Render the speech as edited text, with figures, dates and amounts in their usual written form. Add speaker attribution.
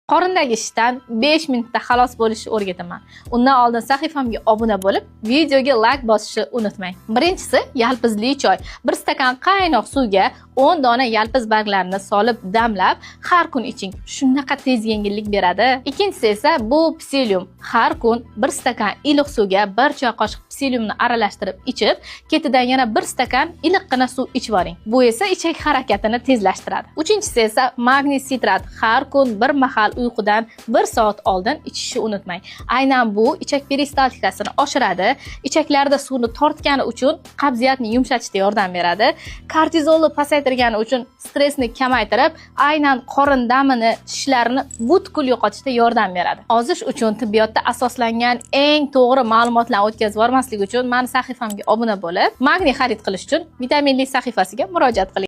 Speaker 1: Qorindagi shishdan 5 minutda xalos bo'lishni o'rgataman. Undan oldin sahifamga obuna bo'lib, videoga like bosishni unutmang. Birinchisi yalpizli choy. Bir stakan qaynoq suvga 10 dona yalpiz barglarini solib damlab, har kun iching. Shunaqa tez yengillik beradi. Ikkinchisi esa bu psyllium. Har kun bir stakan iliq suvga bir choy qoshiq psylliumni aralashtirib ichib, ketidan yana bir stakan iliqqina suv ichib yuboring. Bu esa ichak harakatini tezlashtiradi. Uchinchisi esa magniy sitrat. Har kun bir mahal uyqudan 1 soat oldin ichishni unutmang. Aynan bu ichak peristaltikasini oshiradi, ichaklarda suvni tortgani uchun qabziyatni yumshatishda yordam beradi, kortizolni pasaytirgani uchun stressni kamaytirib, aynan qorin damini, shishlarini butkul yo'qotishda yordam beradi. Ozish uchun tibbiyotda asoslangan eng to'g'ri ma'lumotlarni o'tkazib yubormaslik uchun mani sahifamga obuna bo'lib, magniy xarid qilish uchun vitaminli sahifasiga murojaat qiling.